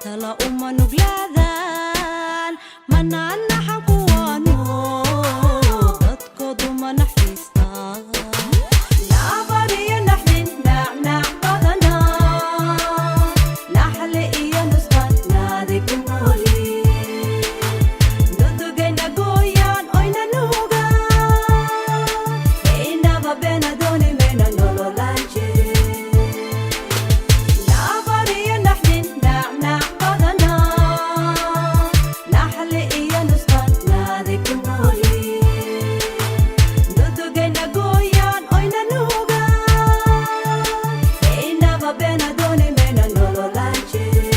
Tala uma nuglaadaan, manaanaxan kuwaano, dadkoodu ma naxariistaan. Nabar iyo naxdin, nacnac badana, naxli iyo nusqan naadi ku nooli. Nudugayna gooyaan oyna nuugaan, inaba beenadooni mayna nololaan jirin. Nabar iyo naxdin, nacnac badana, naxli iyo nusqan naadi ku nooli. Nudugayna gooyaan oyna nuugaan, inaba beenadooni mayna nololaan jirin.